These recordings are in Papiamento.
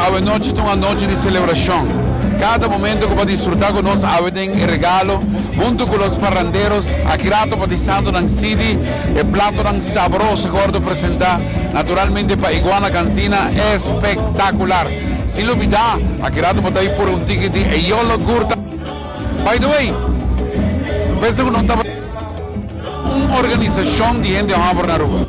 awe nochi ta un anochi di celebracion. Cada momento cu bo a disfruta cu nos awe den e regalo hunto cu Los Parranderos aki rato batisando nan CD, e platonan sabroso cu wordo presenta naturalmente pa Iguana Cantina espectacular. Sin lubida, aki rato bo ta bay pura un tiki di e Yolo Gurta. By the way, pensa cu no tabata un organisacion di hende homber na Aruba.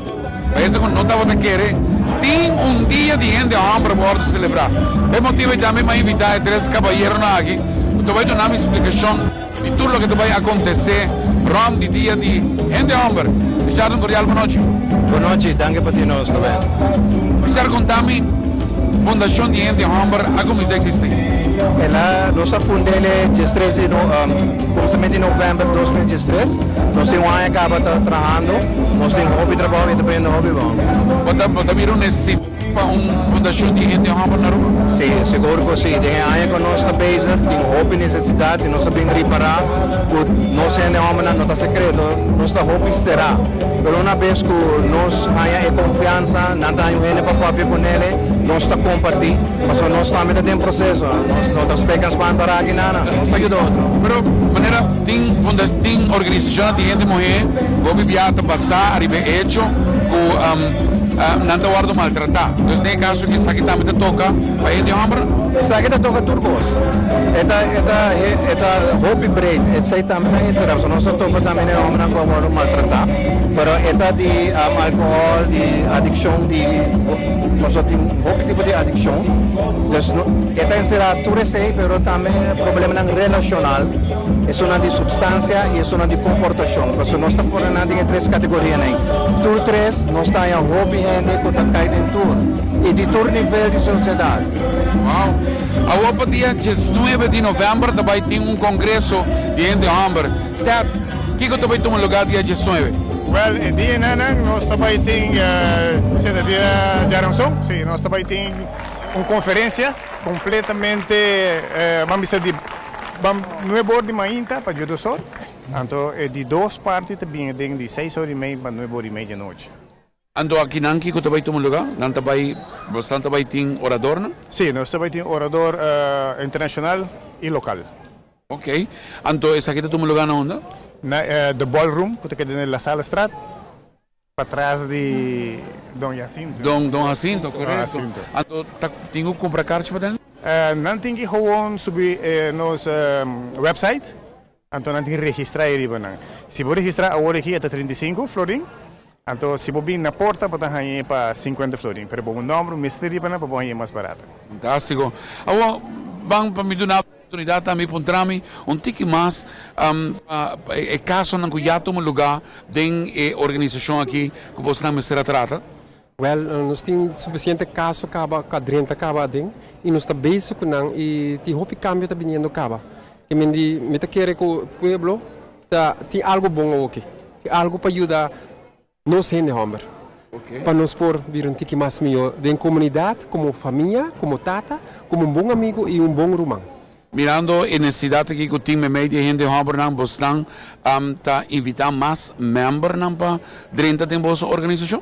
Pensa cu no tabata kere tin un dia di hende homber wordo celebra. P'e motibo ei tambe m'a invita e tres caballeronan aki cu ta bay duna mi splicacion di tur loke ta bay acontece rond di dia di hende homber. Richard un cordial bonochi. Bonochi, danki pa tin nos, Roberto. Richard conta mi Fundacion di Hende Homber a cuminsa existi? El a, nos a fund'el e diestres di no, cuminsament di november 2013. Nos tin un aña caba ta trahando. Nos tin hopi trabao y ta bayendo hopi bon. Bo ta, bo ta mira un necesidad pa un fundacion di hende homber na Aruba? Si, sigur cu si. Den e aña cu nos ta bezig tin hopi necesidad y nos ta bin ripara cu nos hende hombernan no ta secreto, nos ta hopi cera. Pero una bes cu nos haña e confiansa, nan ta haña un hende pa papia cu nele, nos ta comparti, pasobra nos tambe ta den proceso, nos no ta spek en span para aki nada, nos ta yuda otro. Pero manera tin funda tin organisacionnan di hende muhe cu hopi bia ta basa ariba e hecho cu nan ta wordo maltrata. Entonces den e caso aki esaki tambe ta toca pa hende homber? Esaki ta toca tur cos. E ta e ta e ta hopi breed. Esey tambe ta encerá pasobra nos ta topa tambe den hombernan cu a wordo maltratá. Pero e ta di alcohol, di adiccion, di pasobra tin hopi tipo di adiccion. Dus e ta encerá tur esey pero tambe problemanan relacional, esunnan di substancia y esunnan di comportacion. Pasobra nos ta pone nan den e tres categorianan ey. Tur tres nos ta haña hopi hende cu ta cay den tur y di tur nivel di sociedad. Wow! Awor pa dia diesnuebe di november ta bay tin un congreso di hende homber. Ted, kico ta bay tuma lugar dia diesnuebe? Well, e dianan nos ta bay tin, esei ta dia djaranson, si, nos ta bay tin un conferencia completamente, ban bisa di nuebe or di mainta pa diodos or, anto e di dos parti ta bini den di seis or y mei pa nuebe or y mei di anochi. Anto akinan kiko ta bai tuma lugá? Nan ta bai, bosnan ta bai tin oradornan? Sí, nos ta bai tin orador internashonal i lokal. Ok. Anto esaki ta tuma lugá na unda? Na The Ballroom ku ta keda den La Salestraat, patras di Don Jacinto. Don, Don Jacinto, korekto. Anto ta tin ku kumpra karchi pa den? Nan tin ki gewoon subi nos website. Anto nan tin registrá e riba nan. Si bo registrá awor aki e ta 35 florin, anto si bo bin na porta bo ta hañ'é pa 50 florin, pero bo nòmber mester riba nan pa bo hañ'é mas barato. Fantástiko. Awor ban pa mi duna oportunidat tambe puntra mi un tiki mas pa e kasonan ku ya tuma lugá den e organisashon aki ku bosnan mester a trata. Wèl, nos tin sufisiente kaso kaba ku a drenta kaba aden i nos ta bezig ku nan i tin hopi kambio ta biniendo kaba. Ke men di mi ta kere ku pueblo ta tin algu bon awoki, tin algu pa yuda nos hende hòmber pa nos por bira un tiki mas mihó den komunidat, komo famia, komo tata, komo un bon amigu i un bon ruman. Mirando e nesesidat aki ku tin meimei di e hende hòmbernan, bosnan ta invitá mas mèmbernan pa drenta den boso organisashon?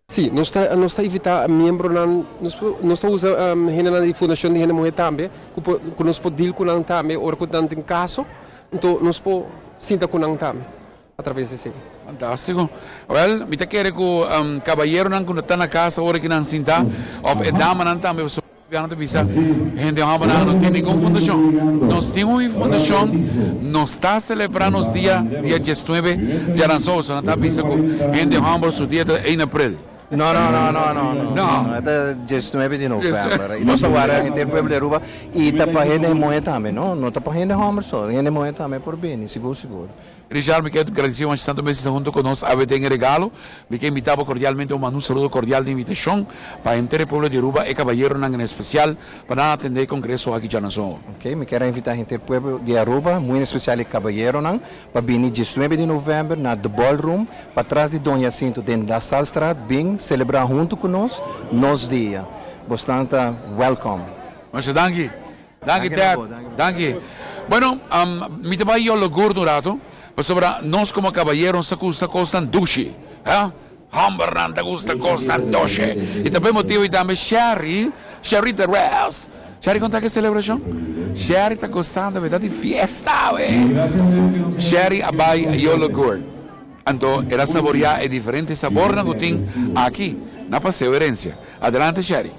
Sí, nos ta nos ta invitá miembronan, nos por nos ta usa hendenan di Fundashon di Hende Muhé tambe ku por ku nos por deal ku nan tambe ora ku nan tin kaso, anto nos por sinta ku nan tambe atraves di esei. Fantástiko. Wèl, mi ta kere ku kabayeronan ku no ta na kas ora ki nan sintá òf e damanan tambe pasobra. Gobierno ta bisa hende hobennan no tin ningun fundacion. Nos tin un fundacion, nos ta celebra nos dia dia diesnuebe djaranson, so nan ta bisa cu hende homber su dia ta ein april. No, no, no, no, no, no, no, e ta diesnuebe di november y nos ta wara henter pueblo di Aruba y ta pa hende muhe tambe, no, no ta pa hende homber so, hende muhe tambe por bini, sigur, sigur. Richard, mi ke gradisí bo tantu mes di ta huntu ku nos awe den e regalo. Mi ke invitá bo kordialmente, bo manda un saludo kordial di invitashon pa henter e pueblo di Aruba, e kabayeronan en espesial, pa nan atendé e kongreso aki djanason. Ok, mi kier a invitá henter pueblo di Aruba, muy en espesial e kabayeronan, pa bini diesnuebe di novèmber na The Ballroom, patras di Don Jacinto den La Salstraat, bin selebrá huntu ku nos, nos dia. Bosnan ta wèlkòm. Masha danki. Danki Ted, danki. Bueno, mi ta bai yolo gurd un rato, pasobra nos como cabayero nos ta gusta cosnan dushi, ha? Hombernan ta gusta cosnan doshi. Y ta pa e motibo y tambe Sherry. Sherry Rose. Sherry, con ta e celebracion? Sherry ta gosando, berdad, di fiesta, we. Sherry a bay Yolo Gourd. Anto, el a saborea e diferente sabornan cu tin aki na Paseo Herencia. Adelante, Sherry.